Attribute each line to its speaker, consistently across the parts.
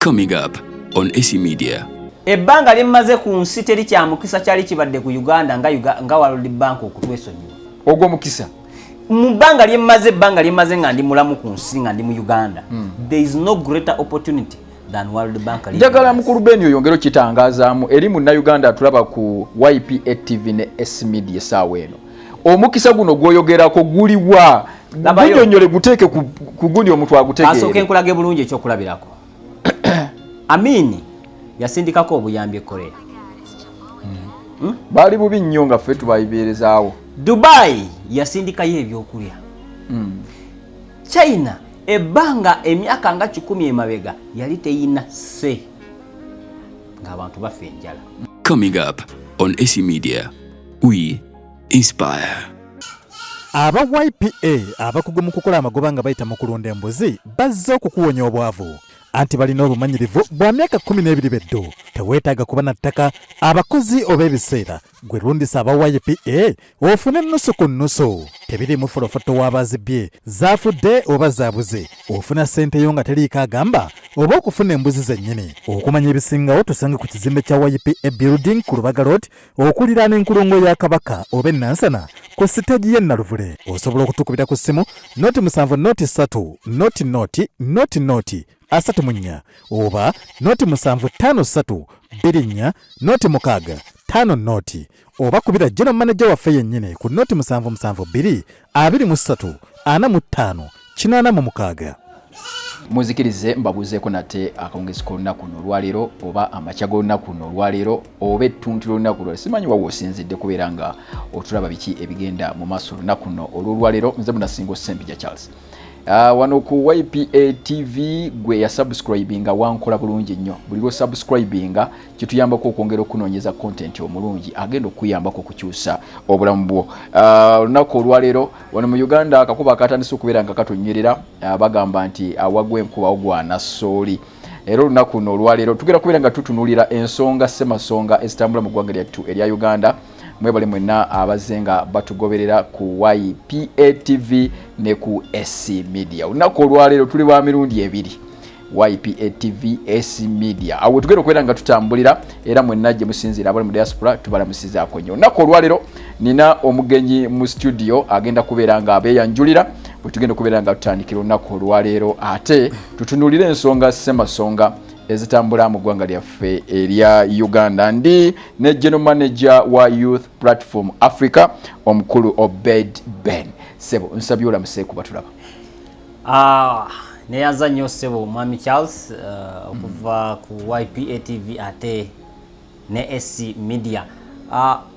Speaker 1: Coming up on AC Media.
Speaker 2: Ebbanga lyemmaze ku nsi, teri kya mukisa kyali kibadde ku Uganda nga World Bank okutwesonyiwa.
Speaker 3: Ogwo mukisa?
Speaker 2: Mu bbanga lyemmaze, ebbanga lyemmaze nga ndi mulamu ku nsi, nga ndi mu Uganda, there is no greater opportunity than World Bank leaving
Speaker 3: Njagala
Speaker 2: us.
Speaker 3: Mukulu Beni, oyongere okitangazaamu eri Munnayuganda atulaba ku YPA TV ne S Media essaawa eno. Omukisa guno gwoyogerako guliwa?
Speaker 2: Labayo.
Speaker 3: Gunyonyole, guteeke ku gundi omuntu
Speaker 2: Kasooke
Speaker 3: agutegeere.
Speaker 2: Nkulage bulungi ekyokulabirako. Amini yasindikako obuyambi e Korea.
Speaker 3: Baali bubi nnyo nga ffe tubayibeerezaawo.
Speaker 2: Dubai yasindikayo ebyokulya. China, ebbanga emyaka nga 100 emabega, yali teyina se ng'abantu bafa enjala.
Speaker 1: Coming up on AC Media. We inspire.
Speaker 4: Aba YPA, abakugu mu kukola amagoba nga bayita mu kulunda embuzi, bazze okukuwonya obwavu, anti balina obumanyirivu bwa myaka 12 beddu. Teweetaaga kuba na ttaka, abakozi oba ebiseera. Gwe lundisa aba YPA ofune nnusu ku nnusu. Tebirimu folofoto w'abazibye, zaafudde oba zaabuze. Ofuna ssente yo nga teriiko agamba oba okufuna embuzi zennyini. Okumanya ebisingawo, tusange ku kizimbe kya YPA Building ku Lubaga Road, okuliraana enkulungo ya Kabaka, oba Enansana ku siteegi y'e Naluvule. Osobola okutukubira ku ssimu 0 7 0 3 0 0 0 0 34 oba 0 7 5 3 2 4 0 6 5 0, oba kubira general manager waffe yennyini ku 0 7 7 2 23 45 86.
Speaker 3: Muzikirize mbabuuzeeko nate akawungezi k'olunaku luno olwaleero, oba amakya g'olunaku luno olwaleero, oba ettuntu ly'olunaku lwaleero. Simanyi wawe osinzidde kubeera nga otulaba biki ebigenda mu maaso olunaku luno olw'olwaleero. Nze Munasingo Sempija Charles. Wano ku YPA TV, gwe yasubscribinga wankola bulungi nnyo. Buli lwosubscribinga kituyambako okwongera okunoonyeza content omulungi agenda okuyambako okukyusa obulamu bwo. Olunaku olwaleero wano mu Uganda akakuba akatandise okubeera nga katonyerera. Bagamba nti awagwa enkuba ogwana sooli. Era olunaku luno olwaleero tugenda kubeera nga tutunulira ensonga semasonga ezitambula mu ggwanga lyattu erya Uganda. Mwebale mwenna abazze nga batugoberera ku YPA TV ne ku SC Media. Olunaku olwaleero tuli ba mirundi ebiri, YPA TV, SC Media, awo tugenda okubeera nga tutambulira. Era mwenna gye musinziira abali mu diaspora, tubalamusizaako nnyo. Olunaku olwaleero nina omugenyi mu studio agenda kubeera nga abeeyanjulira bwe tugenda okubeera nga tutandikira olunaku olwaleero, ate tutunuulire ensonga semasonga ezitambula mu ggwanga lyaffe erya Uganda. Ndi ne general manager wa Youth Platform Africa, omukulu Obed Ben. Sebo, nsabye olamuseeku batulaba.
Speaker 2: Ah, neyanza nnyo ssebo Mwami Charles, okuva ku YPA TV ate ne SC Media.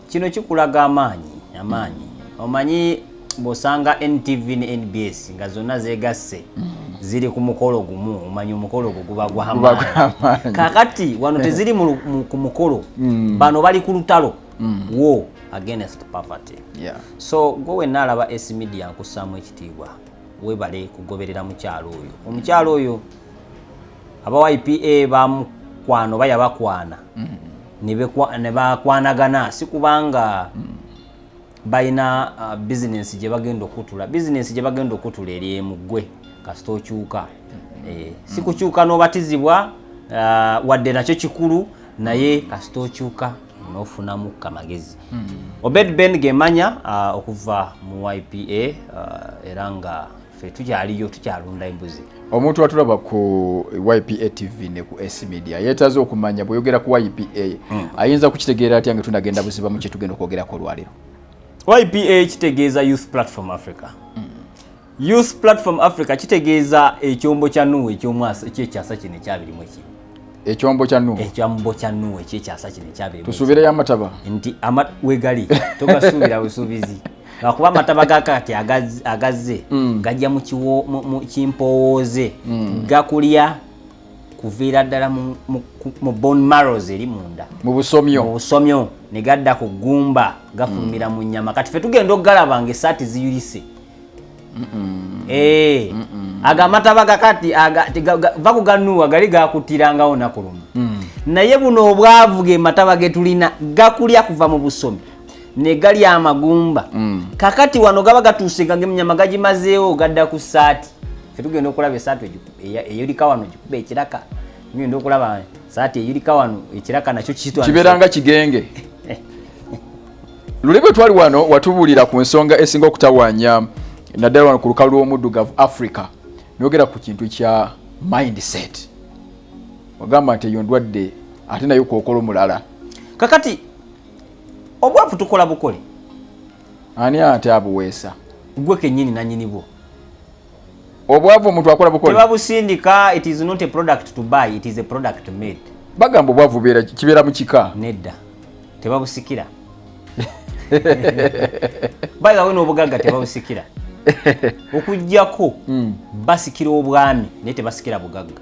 Speaker 2: Kino kikulaga amaanyi, amaanyi. Omanyi bw'osanga NTV ne NBS nga zonna zeegasse ziri ku mukolo gumu, omanyi omukolo ogwo guba
Speaker 3: Guba
Speaker 2: gw'amaanyi.
Speaker 3: Gw'amaanyi.
Speaker 2: Kakati wano teziri ku mukolo, bano bali ku lutalo, war against poverty. So gwe wenna alaba S Media, nkussaamu ekitiibwa, webale kugoberera mukyalo oyo. Omukyalo oyo aba YPA bamukwano baya bakwana ne bakwanagana, si kubanga balina bizinensi gye bagenda okutula. Bizinensi gye bagenda okutula eri emu: gwe kasita okyuka. Si kukyuka n'obatizibwa, wadde nakyo kikulu, naye kasita okyuka n'ofunamu kamagezi. Obed Ben gemanya, okuva mu YPA, era nga ffe tukyaliyo, tukyalunda embuzi.
Speaker 3: Omuntu atulaba ku YPA TV ne ku S Media yeetaaze okumanya, bw'oyogera ku YPA ayinza kukitegeera atya nga tunagenda buziba mu kyetugenda okwogerako olwaleero?
Speaker 2: YPA kitegeeza Youth Platform Africa. Youth Platform Africa kitegeeza ekyombo kya Nuwa ekyomwasa ekyekyasa kino ekyabirimu ekimu.
Speaker 3: Ekyombo kya Nuwa?
Speaker 2: Ekyombo kya Nuwa ekyekyasa kino ekyabirimu.
Speaker 3: Tusuubireyo amataba?
Speaker 2: Nti wegali togasuubira busuubizi, lwakuba amataba gakati agazze gajja mu kimpowooze, gakulya kuviira ddala mu bone marrows eri munda.
Speaker 3: Mu busomyo.
Speaker 2: Mu busomyo, ne gadda ku ggumba, gafulumira mu nnyama. Kati fe tugenda okugalaba nga essaati ziyulise. Eh, ago amataba gakati va ku ganuwa gali gakuttirangawo naku lumu, naye buno obwavu ge mataba ge tulina gakulya kuva mu busomi ne galya amagumba. Kakati wano gaba gatuuse nga enyama gagimazeewo, gadda ku saati. Fe tugenda okulaba esaati eyolika wano gikuba ekiraka. Ngenda okulaba saati eyirika wano, ekiraka nakyo kitwa
Speaker 3: Kibeera nga kigenge. Luli bwe twali wano watubuulira ku nsonga esinga okutawaanya, naddala wano ku lukalu lw'omuddugavu Africa, nogera ku kintu kya mindset. Wagamba nti eyo ndwadde, ate nayo kwokola omulala.
Speaker 2: Kakati obwavu tukola bukole.
Speaker 3: Ani ate abuweesa?
Speaker 2: Gwe kennyini nanyini bwo.
Speaker 3: Obwavu omuntu akola bukole?
Speaker 2: Tebabusindika. It is not a product to buy, it is a product made.
Speaker 3: Bagamba obwavu kibeera mu kika.
Speaker 2: Nedda, tebabusikira. By the way, n'obugagga tebabusikira, okugjako basikira obwami, naye tebasikira bugagga.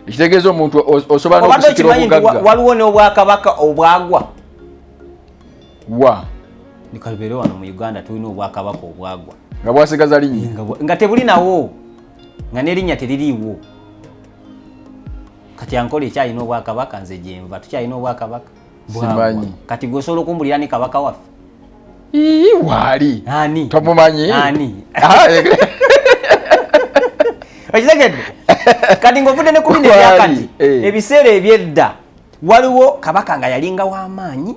Speaker 3: Ekitegeeza omuntu osobola
Speaker 2: Obadde
Speaker 3: n'okusikira
Speaker 2: okimanyi nti
Speaker 3: obugagga.
Speaker 2: Waliwo n'obwakabaka obwagwa?
Speaker 3: Wa?
Speaker 2: Nikabeere wano mu Uganda tulina obwakabaka obwagwa.
Speaker 3: Nga bwasigaza linnya?
Speaker 2: Nga tebuli nawo, nga n'erinnya teririiwo. Kati Ankole ekyalina obwakabaka? Nze gyenva tukyalina obwakabaka? Bwagwa.
Speaker 3: Simanyi.
Speaker 2: Kati gwe osobola okumbulira ni kabaka waffe?
Speaker 3: Ii, waali.
Speaker 2: Ani?
Speaker 3: Tomumanyi?
Speaker 2: Ani?
Speaker 3: Ah, eh,
Speaker 2: Okitegedde? Kati ng'ovudde ne ku bino
Speaker 3: Waali,
Speaker 2: ebyakati,
Speaker 3: eh.
Speaker 2: ebiseera ebyedda waliwo kabaka nga yalinga w'amaanyi,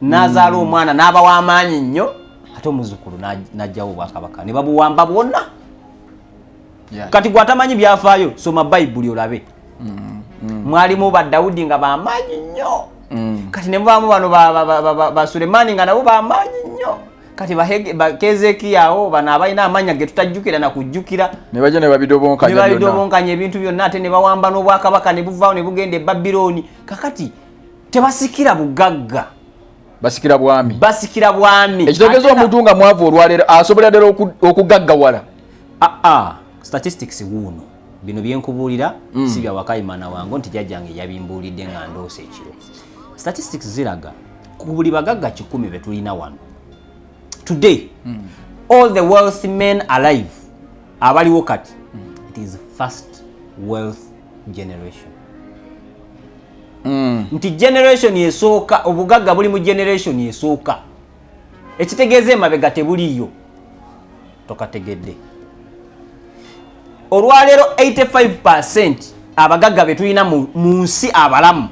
Speaker 2: n'azaala omwana n'aba w'amaanyi nnyo, ate omuzukulu n'ajjawo obwakabaka ne babuwamba bwonna. Kati gwe atamanyi byafaayo, soma Bayibuli olabe. Mwalimu ba Dawudi nga bamaanyi nnyo. Kati ne mubaamu bano ba Sulemaani nga nabo bamaanyi nnyo. Kati ba Kezekiya awo, bano abalina amannya ge tutajjukira na kujjukira,
Speaker 3: ne bajja ne babidobonkanya
Speaker 2: ne
Speaker 3: byonna.
Speaker 2: Babidobonkanya ebintu byonna, ate ne bawamba n'obwakabaka ne buvaawo ne bugenda e Babirooni. Kakati tebasikira bugagga.
Speaker 3: Basikira bwami.
Speaker 2: Basikira bwami.
Speaker 3: Ekitegeeza
Speaker 2: Ate
Speaker 3: omuntu nga mwavu olwaleero asobola ddala okugaggawala?
Speaker 2: Aa, statistics wuuno. Bino byenkubuulira si bya wakayimana wange nti jjajjange yabimbuulidde nga ndoose ekiro. Statistics ziraga ku buli bagagga 100 be tulina wano today, all the wealthy men alive abaliwo kati, it is first wealth generation, nti generation esooka, obugagga buli mu generation esooka. Ekitegeeza emabega tebuliiyo. Tokategedde? Olwaleero 85 abagagga be tulina mu nsi abalamu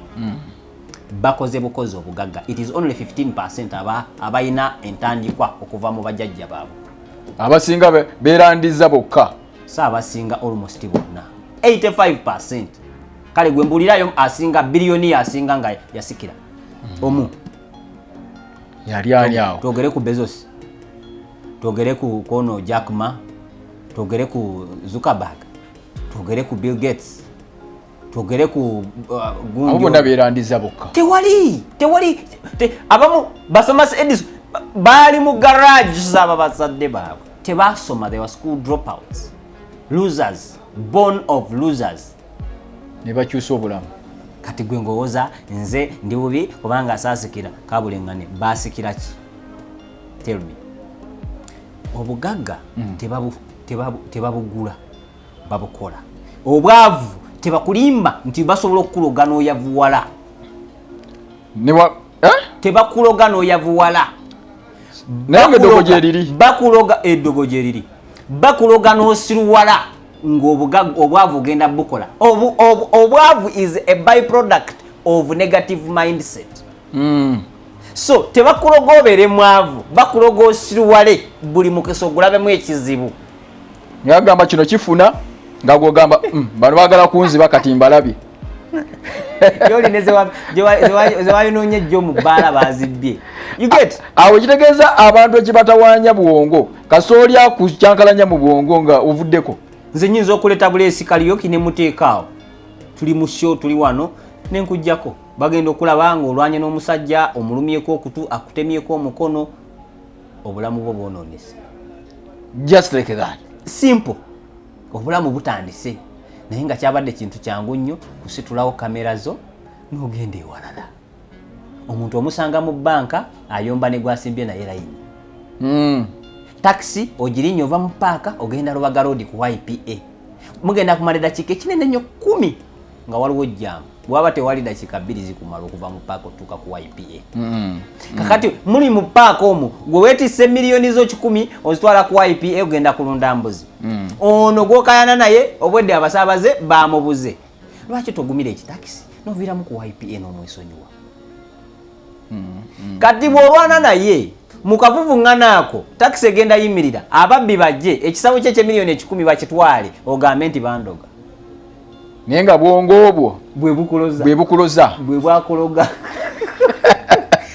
Speaker 2: bakoze bukozi obugagga. It is only 15 abalina entandikwa okuva mu bajjajja baabwe.
Speaker 3: Abasinga beerandiza bokka.
Speaker 2: Si abasinga, almost bonna, 85. Kale gwe mbuulirayo asinga biliyoni, asinga nga yasikira omu.
Speaker 3: Yali ani awo?
Speaker 2: Twogere ku Bezos, twogere ku kono Jack Ma, twogere ku Zuckerberg, twogere ku Bill Gates, twogere ku gundi
Speaker 3: Abo bonna beerandiza bokka.
Speaker 2: Tewali, tewali. Abamu basoma Edison, baali mu garage zaba bazadde baabwe, tebasoma. They were school dropouts, losers, born of losers.
Speaker 3: Ne bakyusa obulamu.
Speaker 2: Kati gwe ng'owoza nze ndi bubi kubanga asaasikira kabuleŋŋane. Baasikira ki? Tell me. Obugagga tebabugula, babukola. Obwavu tebakulimba nti basobola okukuloga n'oyavuwala.
Speaker 3: Eh?
Speaker 2: Tebakuloga n'oyavuwala.
Speaker 3: Naye nga eddogo gyeriri.
Speaker 2: Bakuloga, eddogo gyeriri. Bakuloga n'osiruwala ng'obwavu ogenda bukola. Obwavu is a byproduct of negative mindset. So tebakuloga obeere mwavu, bakuloga osiruwale, buli mukisa ogulabemu ekizibu.
Speaker 3: Nga gamba kino kifuna, nga gwogamba, bano baagala kunziba, kati mbalabye."
Speaker 2: Yoli ne zewayononye ejjo mu bbaala bazibbye. You get?
Speaker 3: Awo kitegeeza abantu ekibatawaanya bwongo. Kasooli akukyankalanya mu bwongo nga ovuddeko.
Speaker 2: Nze nyinza okuleeta buleesi karaoke ne muteeka awo, tuli mu show, tuli wano, nenkujjako, bagenda okulaba nga olwanye n'omusajja, omulumyeko okutu, akutemyeko omukono, obulamu bwo bwonoonese.
Speaker 3: Just like that.
Speaker 2: Simple. Obulamu butandise, naye nga kyabadde kintu kyangu nnyo kusitulawo kamera zo n'ogenda ewalala. Omuntu omusanga mu banka ayomba ne gwasimbye naye layini. Takisi ogirinnya, ova mu paaka ogenda Lubaga Road ku YPA, mugenda kumala eddakiika ekinene nnyo 10 nga waliwo jjaamu. Bwaba tewali dakiika 2 zikumala okuva mu paaka otuuka ku YPA. Kakati muli mu paaka omwo, gwe weetisse miliyoni zo 100 ozitwala ku YPA ogenda kulunda mbuzi. Ono gw'okayana naye obwedde abasaabaze bamubuze. Lwaki togumira ekitakisi n'oviiramu ku YPA n'omwesonyiwa? Kati bw'olwana naye mu kavuvuŋŋana ako, takisi egenda yimirira, ababbi bajje, ekisawo kye eky'emiliyoni 100 bakitwale, ogambe nti bandoga.
Speaker 3: Naye nga bwongo obwo
Speaker 2: bwe bukuloza,
Speaker 3: bwe bukuloza,
Speaker 2: bwe bwakuloga.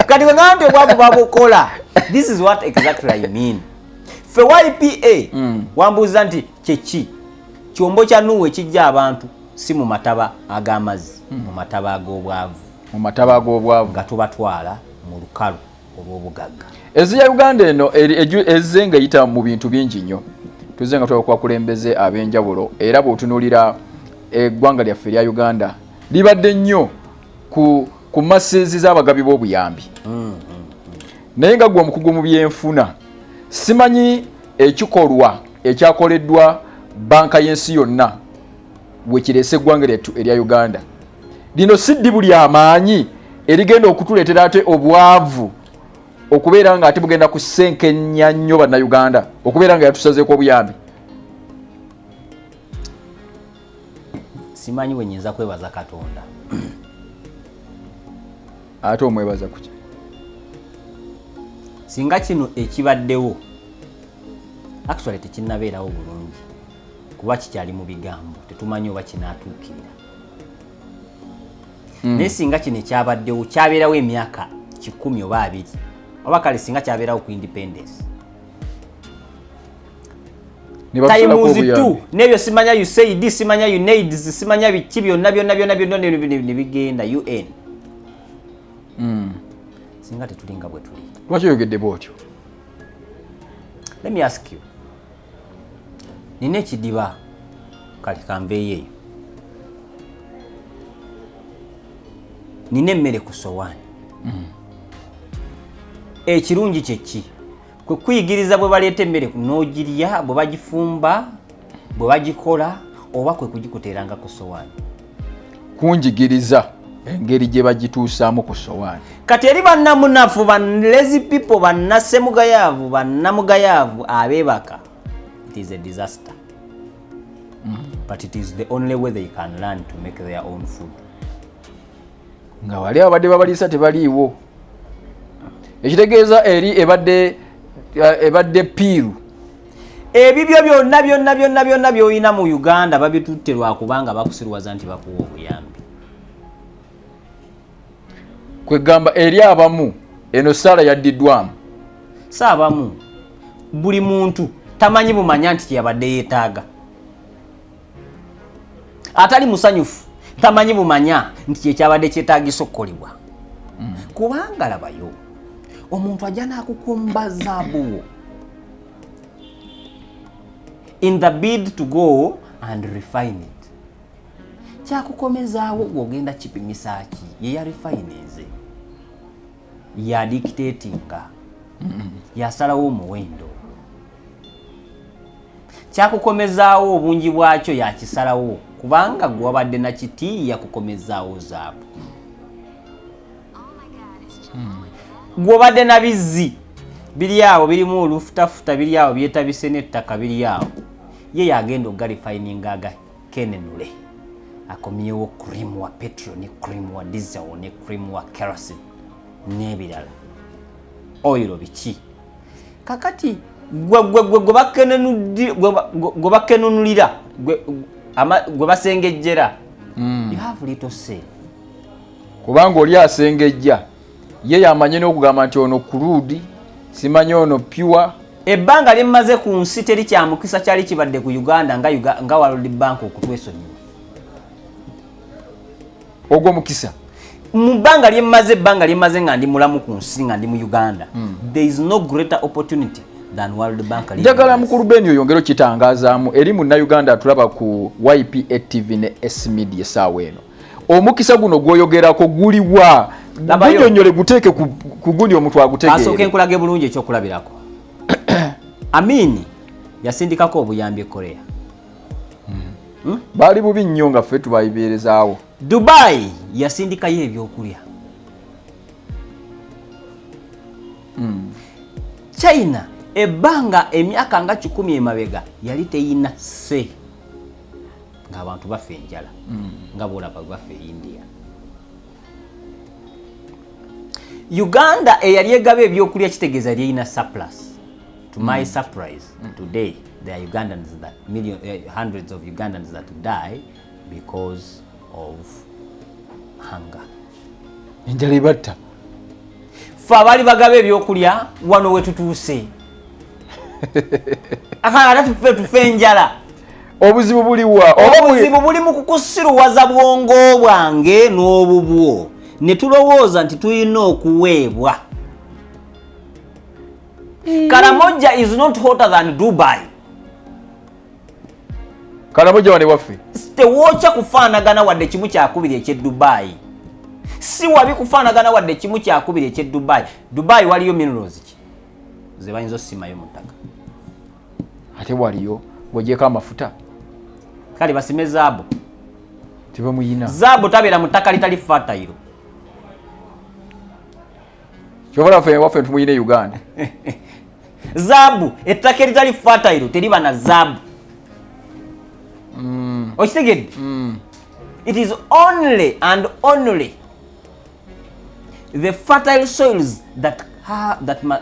Speaker 2: Kati bwe ngamba nti obwavu babukola, this is what exactly I mean. Ffe YPA wambuuza nti kyeki kyombo kya Nuuwa ekijja abantu si mu mataba ag'amazzi, mu mataba ag'obwavu,
Speaker 3: mu mataba ag'obwavu
Speaker 2: nga tubatwala mu lukalu olw'obugagga.
Speaker 3: Ensi ya Uganda eno ezze nga eyita mu bintu bingi nnyo. Tuzze nga tulaba ku bakulembeze ab'enjawulo, era bw'otunuulira eggwanga lyaffe erya Uganda libadde nnyo ku maseezi z'abagabi b'obuyambi. Naye nga gwe omukugu mu byenfuna, simanyi ekikolwa ekyakoleddwa banka y'ensi yonna wekireese eggwanga lyattu erya Uganda. Lino si ddibu lya maanyi erigenda okutuleetera ate obwavu okubeera nga ate bugenda kusenkenya nnyo Bannayuganda okubeera nga yatusazeeko obuyambi.
Speaker 2: Simanyi bwe nnyinza kwebaza Katonda.
Speaker 3: Ate omwebaza kuki?
Speaker 2: Singa kino ekibaddewo actually tekinnabeerawo bulungi, kuba kikyali mu bigambo, tetumanyi oba kinaatuukirira. Naye singa kino ekyabaddewo kyabeerawo emyaka 100 oba 20, oba kale singa kyabeerawo ku independence times 2, n'ebyo simanya USAID, simanya UNAIDS, simanya biki byonna byonna byonna byonna ne bigenda UN. Singa tetulinga bwe tuli.
Speaker 3: Lwaki oyogedde bw'otyo?
Speaker 2: Let me ask you. Nina ekidiba kale kanveeyo eyo. Nina emmere ku sowaani. Ekirungi kye ki? Kwe kuyigiriza bwe baleeta emmere n'ogirya, bwe bagifumba, bwe bagikola, oba kwe kugikuteeranga ku sowaani?
Speaker 3: Kunjigiriza engeri gye bagituusaamu ku sowaani.
Speaker 2: Kati eri bannamunafu, ba lazy people, bannasemugayaavu, bannamugayaavu abeebaka, it is a disaster. But it is the only way they can learn to make their own food.
Speaker 3: Nga wali abadde babaliisa tebaliiwo. Ekitegeeza eri ebadde piiru.
Speaker 2: Ebibyo byonna byonna byonna byonna by'olina mu Uganda babitutte lwakubanga bakusirwaza nti bakuwa obuyambi.
Speaker 3: Kwegamba eri abamu eno ssaala yaddiddwamu.
Speaker 2: Si abamu, buli muntu tamanyi bumanya nti kyeyabadde yeetaaga. Atali musanyufu tamanyi bumanya nti kyekyabadde kyetaagisa okukolebwa. Kubanga labayo omuntu ajja n'akukumba zaabu wo in the bid to go and refine it. Kyakukomezaawo gw'ogenda kipimisa ki? Ye ya refinenze, ya dictatinga, yasalawo omuwendo. Kyakukomezaawo obungi bwakyo yakisalawo, kubanga gwe wabadde na kiti yakukomezaawo zaabu. Gw'obadde na bizzi biri awo birimu olufutafuta, biri awo byetabise n'ettaka biri awo, ye yagenda okugarefininga agakenenule akomyewo cream wa petrol ne cream wa diesel ne cream wa kerosene n'ebirala, oil biki. Kakati gwe gwe gwe gwe bakenunulira, gwe basengejjera, you have little say.
Speaker 3: Kubanga oli asengejja ye yamanye n'okugamba nti ono crude, simanyi ono pure.
Speaker 2: Ebbanga lye mmaze ku nsi teri kya mukisa kyali kibadde ku Uganda nga World Bank okutwesonyiwa.
Speaker 3: Ogwo mukisa.
Speaker 2: Mu bbanga lye mmaze, ebbanga lye mmaze nga ndi mulamu ku nsi, nga ndi mu Uganda, there is no greater opportunity than World Bank.
Speaker 3: Njagala mukulu Ben oyongere okitangazaamu eri munnayuganda atulaba ku YPA TV ne S Media essaawa eno. Omukisa guno gw'oyogerako guliwa?
Speaker 2: Labayo.
Speaker 3: Gunyonyole, guteeke ku gundi omuntu agutegeere.
Speaker 2: Asooke nkulage bulungi ekyokulabirako. Amini yasindikako obuyambi e Korea.
Speaker 3: Baali bubi nnyo nga ffe tubayibeerezaawo.
Speaker 2: Dubai yasindikayo ebyokulya. China ebbanga emyaka nga 100 emabega yali teyina se ng'abantu bafa enjala nga bw'olaba bafa e India. Uganda eyali egaba ebyokulya kitegeeza yali erina surplus. To my surprise, today there are Ugandans that million, hundreds of Ugandans that die because of hunger.
Speaker 3: Enjala ebatta.
Speaker 2: Ffe abaali bagaba ebyokulya wano we tutuuse. Akala tufe tufe enjala.
Speaker 3: Obuzibu buli wa?
Speaker 2: Obuzibu buli mu kukusiruwaza bwongo bwange n'obubwo. Ne tulowooza nti tulina okuweebwa. Karamoja is not hotter than Dubai.
Speaker 3: Karamoja wane waffe.
Speaker 2: Tewokya kufaanagana wadde kimu kyakubiri eky'e Dubai. Si wabi kufaanagana wadde kimu kyakubiri eky'e Dubai. Dubai waliyo minerals ki ze bayinza osimayo mu ttaka?
Speaker 3: Ate waliyo ng'ogyeko amafuta.
Speaker 2: Kale basime zaabu.
Speaker 3: Tebamuyina.
Speaker 2: Zaabu tabeera mu ttaka litali fertile.
Speaker 3: Kyobola ffe waffe tumuyina e Uganda.
Speaker 2: Zaabu ettaka eritali fertile teriba na zaabu. Okitegedde? It is only and only the fertile soils that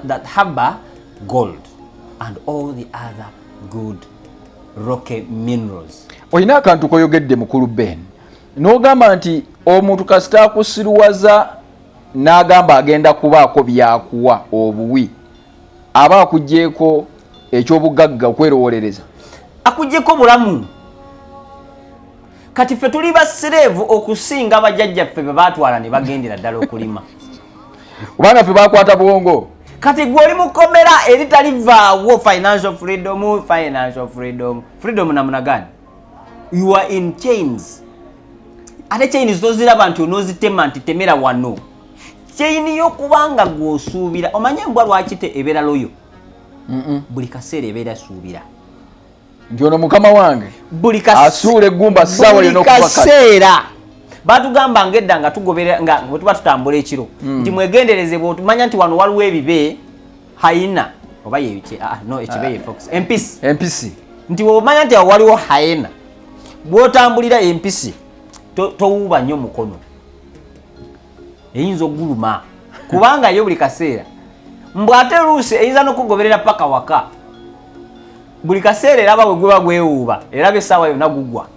Speaker 2: that harbor gold and all the other good rocky minerals.
Speaker 3: Olina akantu koyogedde mukulu Ben n'ogamba nti omuntu kasita akusiruwaza n'agamba agenda kubaako byakuwa obuwi, aba akuggyeeko eky'obugagga okwerowolereza,
Speaker 2: akuggyeeko bulamu. Kati ffe tuli basireevu okusinga bajjajjaffe be baatwala ne bagendera ddala okulima.
Speaker 3: Kubanga ffe bakwata bwongo.
Speaker 2: Kati gwe oli mukomera eritalivaawo. Financial freedom, financial freedom, freedom namuna gani? You are in chains. Ate chains toziraba nti onoozitema nti temera wano. Chain y'okubanga gw'osuubira. Omanye embwa lwaki te ebeera loyal? Buli kaseera ebeera esuubira
Speaker 3: nti ono mukama wange
Speaker 2: buli
Speaker 3: asuula eggumba ssaawa yonna okuva kati.
Speaker 2: Kaseera batugamba ng'edda nga tugoberera nga bwe tuba tutambula ekiro nti mwegendereze bw'otumanya nti wano waliwo ebibe, hyena oba ye ah, no, ekibe ye fox, empisi.
Speaker 3: Empisi.
Speaker 2: Nti bw'omanya nti awo waliwo hyena bw'otambulira empisi towuuba nnyo mukono, eyinza okuguluma kubanga yo buli kaseera mbw ate luusi eyinza n'okugoberera paka waka. Buli kaseera eraba bwe guba gwewuuba, eraba essaawa yonna gugwa.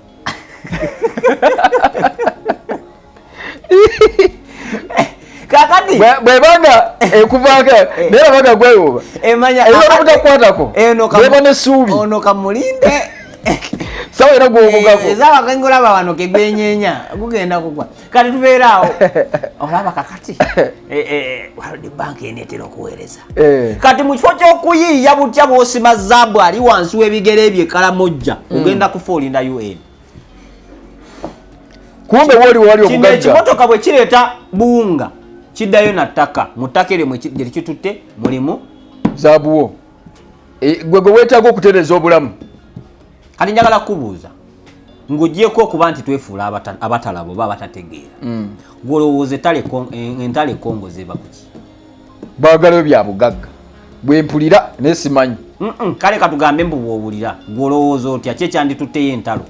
Speaker 2: Kakati
Speaker 3: bwebanga ekuvaako naye abaga gwewuuba
Speaker 2: emanya
Speaker 3: eyinza n'obutakukwatako
Speaker 2: eno
Speaker 3: bweba n'essuubi.
Speaker 2: Ono kamulinde.
Speaker 3: Sawa era gwobugako.
Speaker 2: Ezaawa kengolaba wano kegwenyenya gugenda kugwa. Kati tubeera awo olaba kakati World Bank eneetera okuweereza. Kati mu kifo ky'okuyiiya butya bw'osima zaabu ali wansi w'ebigere bye Kalamojja, ogenda kufa olinda UN.
Speaker 3: Kumbe woli wali
Speaker 2: Kino
Speaker 3: obugagga.
Speaker 2: Ekimotoka bwe kireeta buwunga kiddayo na ttaka. Mu ttaka eryo gye kitutte mulimu
Speaker 3: zaabuwo. Gwe gwe weetaaga okutereeza obulamu.
Speaker 2: Kati njagala kubuuza, ng'ogyeko okuba nti twefuula abatalaba oba abatategeera, gw'olowooza entalo e Congo ziva ku ki?
Speaker 3: Baagalayo bya bugagga bwe mpulira naye simanyi.
Speaker 2: Kale katugambe mbu bw'owulira, gw'olowooza otya ki ekyanditutteyo entalo?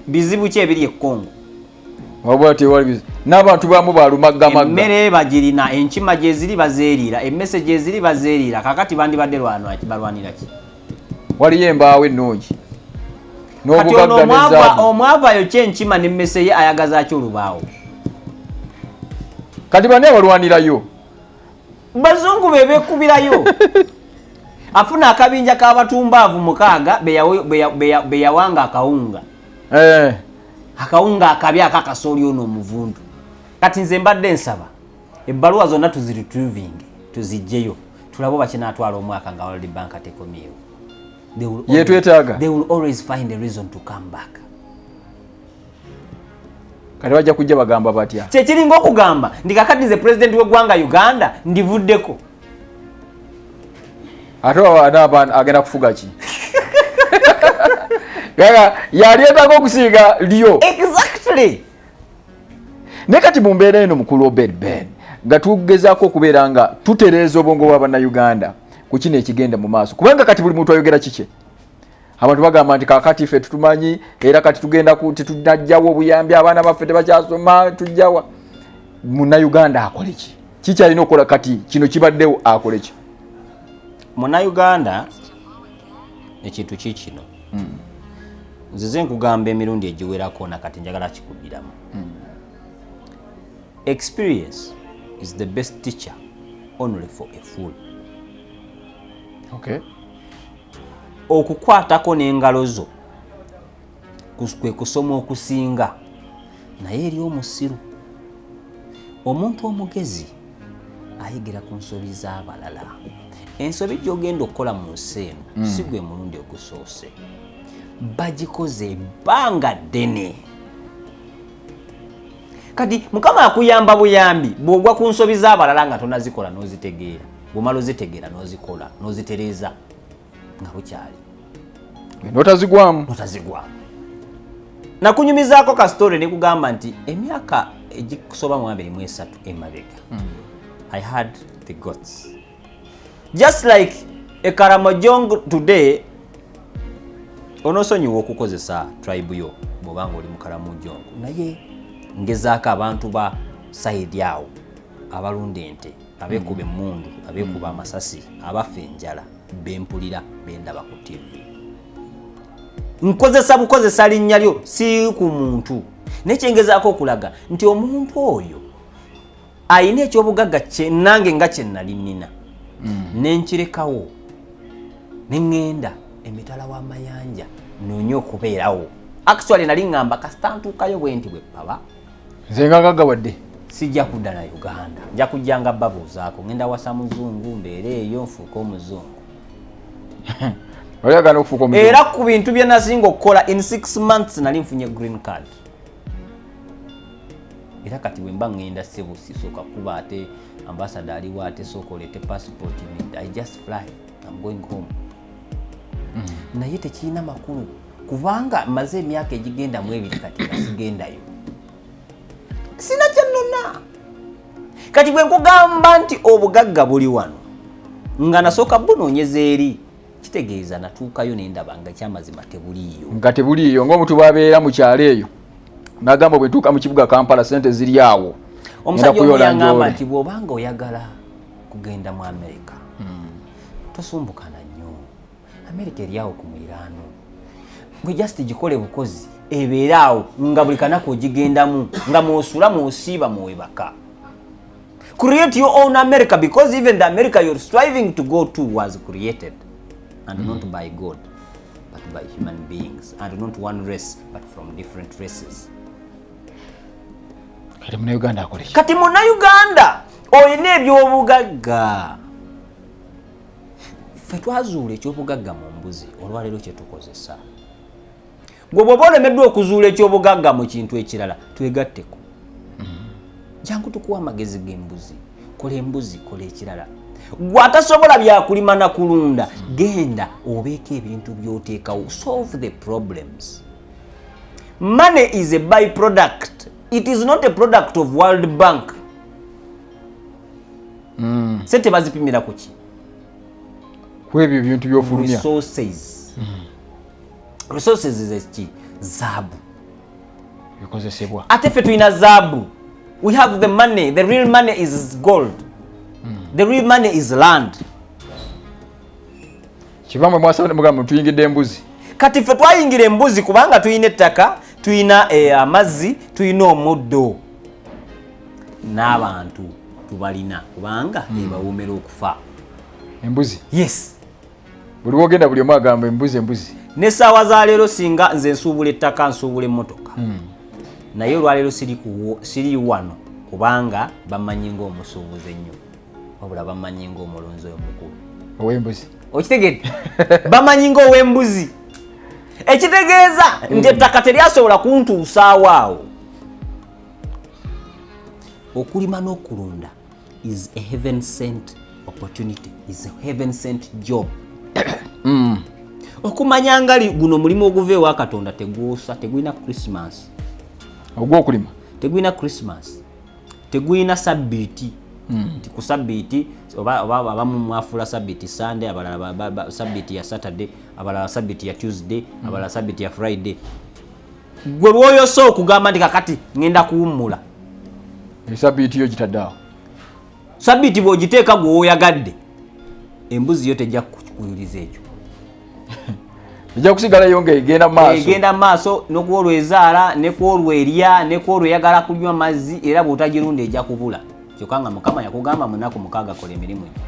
Speaker 2: Bizibu ki ebiri e Congo?
Speaker 3: Wabula tewali bizibu, n'abantu bamu balumaggamagga.
Speaker 2: Emmere bagirina, enkima gye ziri bazeeriira, emmese gye ziri bazeeriira. Kakati bandibadde balwanira ki?
Speaker 3: Waliyo embaawo ennungi
Speaker 2: Kati ono
Speaker 3: n'obugagga n'ezaabu.
Speaker 2: Omwavu ayokya enkima n'emmese ye, ayagaza ki olubaawo?
Speaker 3: Kati bani abalwanirayo?
Speaker 2: Bazungu be beekubirayo. Afuna akabinja k'abatumbaavu 6 be yawanga akawunga. Akawunga akabi akakasooli ono omuvundu. Kati nze mbadde nsaba ebbaluwa zonna tuziretrievinge, tuziggyeyo, tulabe oba kinaatwala omwaka nga World Bank tekomyewo. They will
Speaker 3: Ye twetaaga.
Speaker 2: They will always find a reason to come back.
Speaker 3: Kati bajja kujja bagamba batya?
Speaker 2: Kyekiringa okugamba ndi kakati nze president w'eggwanga Uganda ndivuddeko.
Speaker 3: Ate anaaba agenda kufuga ki? Gaga yali okusinga lyo.
Speaker 2: Exactly.
Speaker 3: Naye kati mu mbeera eno, mukulu Obed Ben, nga tugezaako okubeera nga tutereeza obwongo bwa Bannayuganda ku kino ekigenda mu maaso, kubanga kati buli muntu ayogera kikye. Abantu bagamba nti kakati ffe tutumanyi, era kati tugenda ku tetunajjawo obuyambi, abaana baffe tebakyasoma, tujjawa. Munnayuganda akole ki? Kikyalina okukola kati kino kibaddewo, akole ki?
Speaker 2: Munnayuganda, ekintu kikino nzize nkugamba emirundi egiwerako, nakati njagala kikuddiramu. Experience is the best teacher only for a fool. Okukwatako n'engalo zo kwe kusoma okusinga, naye eri omusiru. Omuntu omugezi ayigira ku nsobi z'abalala. Ensobi gy'ogenda okukola mu nsi eno si gwe mulundi ogusoose, bagikoze ebbanga ddene. Kati Mukama akuyamba buyambi bw'ogwa ku nsobi z'abalala nga tonazikola n'ozitegeera. Bw'omala ozitegeera n'ozikola n'ozitereeza nga bukyali,
Speaker 3: notazigwamu.
Speaker 2: Notazigwamu. Nakunyumizaako ka story nekugamba nti emyaka egikusoba mu 23 emabega, I had the goats just like a Karamojong today. Onosonyiwa okukozesa tribe yo bw'obanga oli mu Karamojong, naye ngezaako abantu ba side awo abalunda ente, abeekuba emmundu, abeekuba amasasi, abafa enjala, bempulira, bendaba ku TV. Nkozesa bukozesa linnya lyo, si ku muntu, naye kyengezaako okulaga nti omuntu oyo ayina ekyobugagga kye nange nga kye nali nnina, nenkirekawo neŋŋenda emitala w'amayanja noonye okubeerawo. Actually nali ŋŋamba kasita ntuukayo bwe nti bwe paba,
Speaker 3: nze nga gaggawadde,
Speaker 2: sijja kudda na Uganda, nja kujja nga babuuzaako, ŋŋenda wasa muzungu, mbeere eyo nfuuke omuzungu.
Speaker 3: Oyagala okufuuka omuzungu?
Speaker 2: Era ku bintu bye nasinga okukola, in 6 months nali nfunye green card. Era kati bwe mba ŋŋenda, ssebo, sisooka kuba ate ambasada aliwo, ate sooka oleete passport. I just fly, I'm going home. Naye tekirina makulu kubanga maze emyaka egigenda mu 2 kati nga sigendayo, sina kyennona. Kati bwe nkugamba nti obugagga buli wano nga nasooka bunoonyeza eri, kitegeeza natuukayo nendaba nga ekyamazima tebuliiyo.
Speaker 3: Nga tebuliiyo, ng'omuntu bw'abeera mu kyalo eyo n'agamba, bwe ntuuka mu kibuga Kampala sente ziri awo.
Speaker 2: Omusajja omu
Speaker 3: kuyola
Speaker 2: yaŋŋamba
Speaker 3: njoole.
Speaker 2: nti bw'obanga oyagala kugenda mu Amerika, tosumbukana nnyo. Amerika eri awo ku muliraano, gwe just gikole bukozi ebeere awo nga buli kanaku ogigendamu, nga mwosula, mwosiiba, mwewebaka. Create your own America, because even the America you're striving to go to was created and not by God but by human beings, and not one race but from different races.
Speaker 3: Kati Munauganda akole ki?
Speaker 2: Kati Munnayuganda olina ebyobugagga. Ffe twazuula ekyobugagga mu mbuzi, olwaleero kyetukozesa. Gwe bw'oba olemeddwa okuzuula ekyobugagga mu kintu ekirala, twegatteko, jangu tukuwa amagezi g'embuzi. Kola embuzi, kola ekirala. Gwe atasobola byakulima na kulunda, genda obeeko ebintu by'oteekawo. Solve the problems. Money is a byproduct, it is not a product of World Bank. Sente bazipimira ku ki?
Speaker 3: Ku ebyo ebintu by'ofulumya.
Speaker 2: Resources. Resources zeki? Zaabu.
Speaker 3: Bikozesebwa.
Speaker 2: Ate ffe tulina zaabu. We have the money. The real money is gold, the real money is land.
Speaker 3: Kiva mwe mwasaba ne mugamba tuyingidde embuzi.
Speaker 2: Kati ffe twayingira embuzi kubanga tulina ettaka, tulina amazzi, tulina omuddo n'abantu tubalina, kubanga ebawomera okufa.
Speaker 3: Embuzi.
Speaker 2: Yes.
Speaker 3: Buli wogenda buli omu agamba embuzi, embuzi.
Speaker 2: N'essaawa za leero, singa nze nsuubula ettaka, nsuubula emmotoka, naye olwaleero siri wano kubanga bamanyi ng'omusuubuzi ennyo, wabula bamanyi ng'omulunzi omukulu
Speaker 3: ow'embuzi.
Speaker 2: Okitegedde? Bamanyi ng'ow'embuzi, ekitegeeza nti ettaka teryasobola kuntuusaawo awo. Okulima n'okulunda is a heaven sent opportunity, is a heaven sent job. Okumanya nga guno mulimu oguva ewa Katonda tegwosa, tegulina Christmas.
Speaker 3: Ogw'okulima?
Speaker 2: Tegulina Christmas, tegulina sabbiiti. Nti ku sabbiiti oba abamu mwafuula sabbiiti Sunday, abalala sabbiiti ya Saturday, abalala sabbiiti ya Tuesday, abalala sabbiiti ya Friday. Gwe lwoyosa okugamba nti kakati ngenda kuwummula,
Speaker 3: Sabbiiti yo gitadde awo.
Speaker 2: Sabbiiti bw'ogiteeka gwe woyagadde, embuzi yo tejja kukuyuliza ekyo.
Speaker 3: Ejja kusigalayo ng'egenda mu maaso.
Speaker 2: Egenda mu maaso n'okwolwo ezaala, nekwolwo erya, nekwolwo eyagala kunywa mazzi, era bw'otagirunda ejja kubula. Kyokka nga Mukama yakugamba munaku 6 kola emirimu gyo.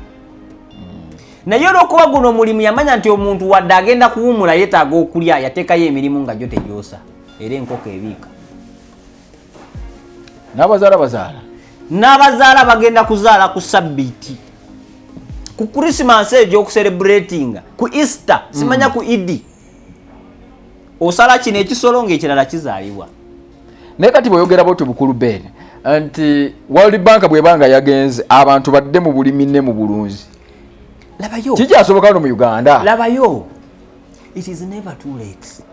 Speaker 2: Naye olw'okuba guno omulimu yamanya nti omuntu wadde agenda kuwummula yeetaaga okulya, yateekayo emirimu nga gyo tegyosa, era enkoko ebiika.
Speaker 3: N'abazaala bazaala.
Speaker 2: N'abazaala bagenda kuzaala ku sabbiiti, ku Christmas eyo gy'okucelebratinga, ku Easter, simanya ku Idi. Osala kino ekisolo ng'ekirala kizaalibwa.
Speaker 3: Naye kati bw'oyogera bwotyo bukulu Ben nti World Bank bw'ebanga yagenze abantu badde mu bulimi ne mu bulunzi.
Speaker 2: Labayo.
Speaker 3: Kikyasoboka wano mu Uganda?
Speaker 2: Labayo. It is never too late.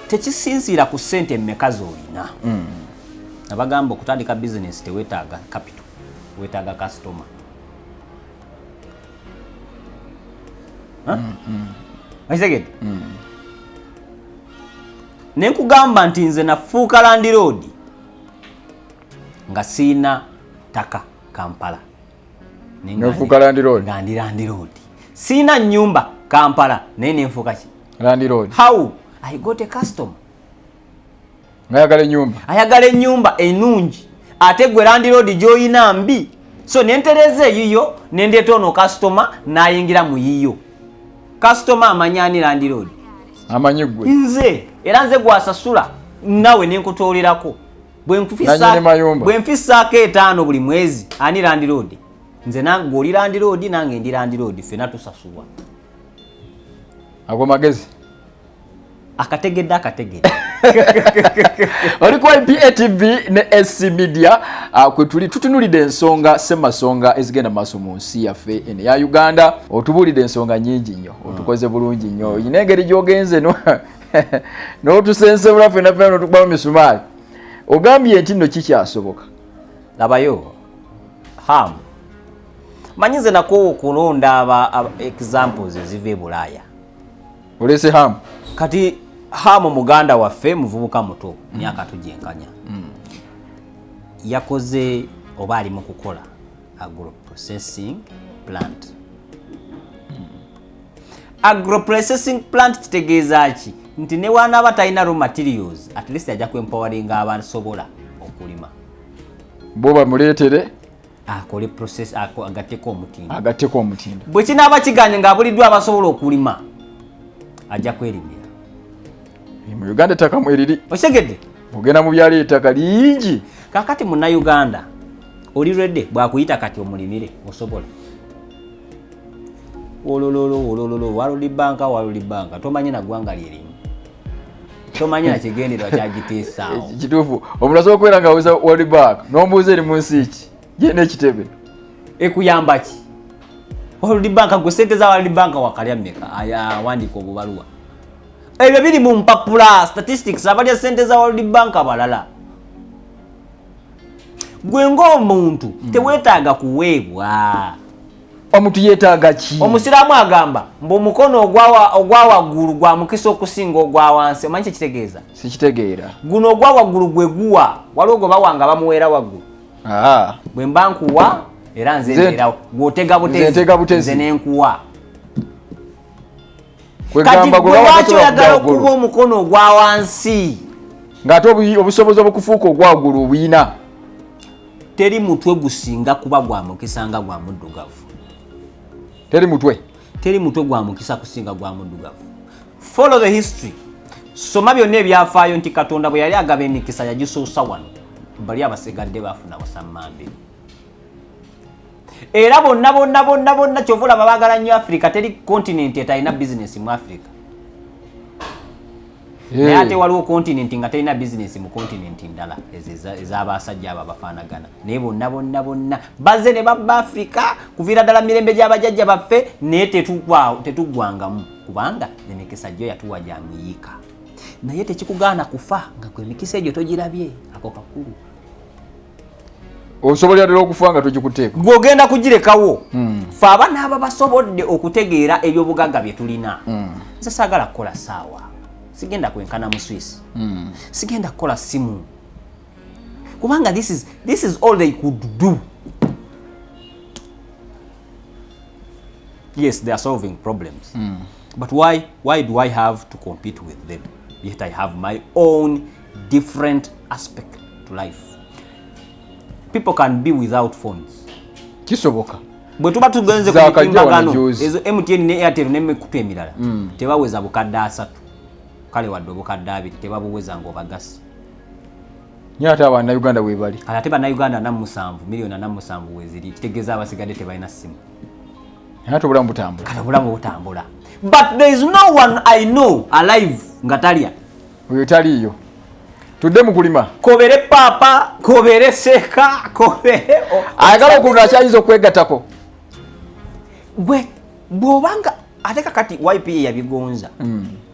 Speaker 2: Tekisinziira ku ssente mmeka z'olina. Abagamba okutandika bizinesi teweetaaga capital, weetaaga customer. Okitegedde? Ne nkugamba nti nze nafuuka landlord nga siina ttaka Kampala.
Speaker 3: Nofuuka landlord?
Speaker 2: Nga ndi landlord. Siina nnyumba Kampala naye nenfuuka ki?
Speaker 3: Landlord.
Speaker 2: How? I got a customer.
Speaker 3: Ayagala ennyumba.
Speaker 2: Ayagala ennyumba ennungi. Ate gwe landlord gy'oyina mbi. So nentereeza eyiyo nendeeta ono customer n'ayingira mu yiyo. Customer amanyi ani landlord?
Speaker 3: Amanyi gwe.
Speaker 2: Nze era nze gwasasula nawe nenkutoolerako.
Speaker 3: Nannyini mayumba.
Speaker 2: Bwe nfissaako 5 buli mwezi ani landlord? Nze nange oli landlord, nange ndi landlord, ffenna tusasulwa.
Speaker 3: Ago magezi.
Speaker 2: Akategedde akategedde.
Speaker 3: Oli ku YPA TV ne SC Media, kwe tuli tutunulidde ensonga ssemasonga ezigenda mu maaso mu nsi yaffe eno eya Uganda. Otubuulidde ensonga nnyingi nnyo, otukoze bulungi nnyo. Oyina engeri gy'ogenze n'otusensebula ffenna ffenna n'otukubamu misumaali. Ogambye nti nno kikyasoboka.
Speaker 2: Labayo Ham, manyi nze nakoowa okulonda aba examples eziva e Bulaaya.
Speaker 3: Olese Ham.
Speaker 2: Kati Ham muganda waffe muvubuka muto, myaka tugyenkanya. Yakoze oba ali mu kukola agro processing plant. Agro processing plant kitegeeza ki? Nti ne wanaaba talina raw materials, at least ajja kwempoweringa abasobola okulima.
Speaker 3: Bo bamuleetere
Speaker 2: akole process, agatteko omutindo.
Speaker 3: Agatteko omutindo.
Speaker 2: Bwe kinaaba kiganye ng'abuliddwa abasobola okulima, ajja kwerimira.
Speaker 3: Mu Uganda ettaka mweriri.
Speaker 2: Okitegedde?
Speaker 3: Ogenda mu byalo ettaka lingi.
Speaker 2: Kaakati munnayuganda oli ready bw'akuyita kati omulimire osobola. Wolololo, wolololo, World Bank, World Bank, tomanyi na ggwanga lye limu. Tomanyi na kigendererwa kyagiteesaawo.
Speaker 3: Kituufu, omuntu asobola okubeera ng'awuza World Bank n'omubuuza eri mu nsi ki? Ye n'ekitebe.
Speaker 2: Ekuyamba ki? World Bank gwe ssente za World Bank wakalya mmeka? Aya, awandiika obubaluwa. Ebyo biri mu mpapula, statistics, abalya ssente za World Bank abalala. Gwe ng'omuntu teweetaaga kuweebwa.
Speaker 3: Omuntu yeetaaga ki?
Speaker 2: Omusiraamu agamba mbu omukono ogwa waggulu gwa mukisa okusinga ogwa wansi. Omanyi kye kitegeeza?
Speaker 3: Sikitegeera.
Speaker 2: Guno ogwa waggulu gwe guwa, waliwo gwe bawa nga bamuweera waggulu. Bwe mba nkuwa era nze mbeerawo. Gw'otega butezi,
Speaker 3: Nze ntega butezi.
Speaker 2: nze ne nkuwa.
Speaker 3: Kwegamba
Speaker 2: Kati
Speaker 3: gwe
Speaker 2: gwe
Speaker 3: bawa
Speaker 2: lwaki
Speaker 3: tosobola
Speaker 2: oyagala
Speaker 3: kujja waggulu?
Speaker 2: okuwa omukono ogwa wansi?
Speaker 3: Ng'ate obusobozi obukufuuka ogwa waggulu obuyina.
Speaker 2: Teri mutwe gusinga kuba gwa mukisa nga gwa muddugavu.
Speaker 3: Teri mutwe.
Speaker 2: Teri mutwe gwa mukisa kusinga gwa muddugavu. Follow the history. Soma byonna ebyafaayo nti Katonda bwe yali agaba emikisa yagisoosa wano. Bali abasigadde baafuna busammambe. Era bonna bonna bonna bonna kyova olaba baagala nnyo Africa, teri continent etalina business mu Africa. Naye ate waliwo continent nga terina business mu continent ndala ez'abasajja abo abafaanagana. Naye bonna bonna bonna bazze ne babba Africa kuviira ddala mirembe gy'abajjajja baffe, naye tetuggwangamu. Kubanga emikisa gyo yatuwa gya miyiika, naye tekikugaana kufa nga gwe emikisa egyo togirabye. Ako kakulu.
Speaker 3: Osobolera ddala okufa nga togikuteeko.
Speaker 2: Gwe ogenda kugirekawo. Fe abanaaba basobodde okutegeera ebyobugagga bye tulina. Nze saagala kukola ssaawa, sigenda kwenkana mu Swiss, sigenda kukola simu, kubanga this is all they could do. Yes, they are solving problems, but why do I have to compete with them, yet I have my own different aspect to life? People can be without phones.
Speaker 3: Kisoboka.
Speaker 2: Bwe tuba tugenze ku
Speaker 3: Zaakajja
Speaker 2: mitimbagano
Speaker 3: wano juzi.
Speaker 2: ezo MTN ne Airtel n'emikutu emirala tebaweza 300,000, kale wadde 20,000 tebabuweza ng'obagasi.
Speaker 3: Naye ate abannayuganda weebali.
Speaker 2: Kale ate bannayuganda 47, miliyoni 47 weziri, kitegeeza abasigadde tebalina ssimu.
Speaker 3: Naye ate obulamu butambula.
Speaker 2: Kale obulamu butambula, but there is no one I know alive nga talya.
Speaker 3: Oyo taliiyo. Tudde mu kulima.
Speaker 2: Kobere paapa, kobere seeka, kobere
Speaker 3: Ayagala okulunda akyayinza okwegattako.
Speaker 2: Gwe bw'obanga ate kakati YPA yabigonza,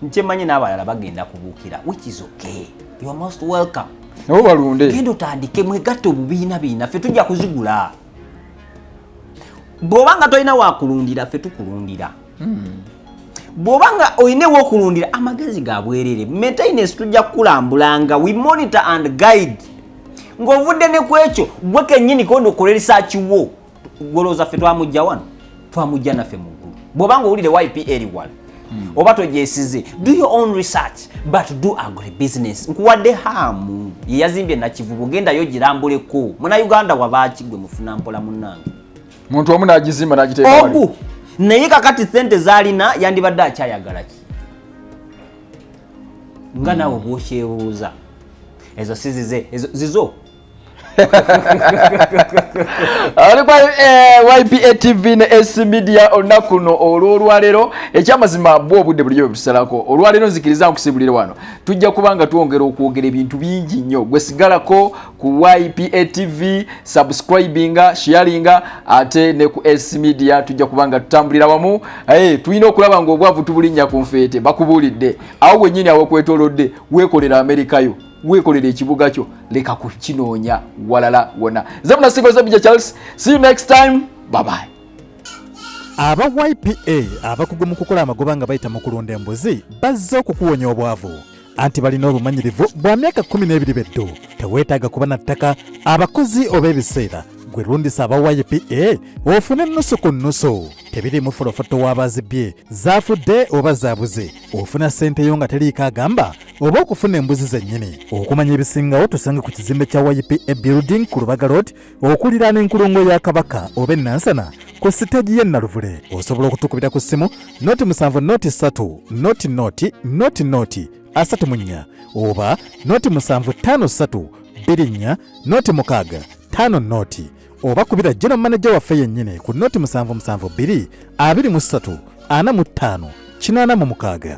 Speaker 2: nkyemanyi n'abalala bagenda kubuukira, which is okay, you are most welcome.
Speaker 3: Nabo balunde.
Speaker 2: Genda otandike, mwegatte obubiina biina, ffe tujja kuzigula. Bw'obanga tolina wakulundira, ffe tukulundira. Bw'obanga olina ewokulundira, amagezi ga bwerere, maintenance tujja kukulambulanga. We monitor and guide. Ng'ovudde ne ku ekyo, gwe kennyini kondo okole research wo. Golowooza ffe twamujja wano? Twamujja naffe mu ggulu. Bw'obanga owulire YPA eri wala oba togyesize, do your own research, but do agribusiness. Nkuwadde Haamu ye yazimbye Nakivubo, gendayo girambuleko. Munauganda wabaaki gwe mufuna mpola munnange?
Speaker 3: Muntu omu n'agizimba n'agiteeka wali.
Speaker 2: Ogu naye kakati sente zalina yandibadde akyayagala ki? Nga naawe bwokyebuuza, ezo si zize, ezo zizo.
Speaker 3: Ali kwa YPA TV ne SC Media olunaku luno olw'olwaleero. Ekyamazima bwo obudde bulijjo bwe butusalako. Olwaleero nzikiriza nkusibulire wano, tujja kuba nga twongera okwogera ebintu bingi nnyo. Gwe sigalako ku YPA TV, subscribinga, sharinga, ate ne ku SC Media tujja kuba nga tutambulira wamu. Hey, tulina okulaba ng'obwavu tubulinnya ku nfeete. Bakubuulidde awo wennyini awo kwetoolodde, weekolera Amerika yo, weekolera ekibuga kyo, leka kukinoonya walala wonna. Nze Munasigo Zebija Charles, see you next time, bye bye.
Speaker 4: Aba YPA abakugu mu kukola amagoba nga bayita mu kulunda embuzi bazze okukuwonya obwavu, anti balina obumanyirivu bwa myaka 12 beddu. Teweetaaga kuba na ttaka, abakozi oba ebiseera. Gwe lundisa aba YPA ofune nnusu ku nnusu. Tebirimu folofoto w'abazibye, zaafudde oba zaabuze. Ofuna ssente yo nga teriiko agamba oba okufuna embuzi zennyini. Okumanya ebisingawo, tusange ku kizimbe kya YPA building ku Lubaga Road, okuliraana enkulungo ya Kabaka oba Enansana ku siteegi y'e Naluvule. Osobola okutukubira ku ssimu 0 7 0 3 0 0 0 0 34 oba 0 7 5 3 2 4 0 6 5 0, oba kubira general manager waffe yennyini ku 0 7 7 2 23 45 86.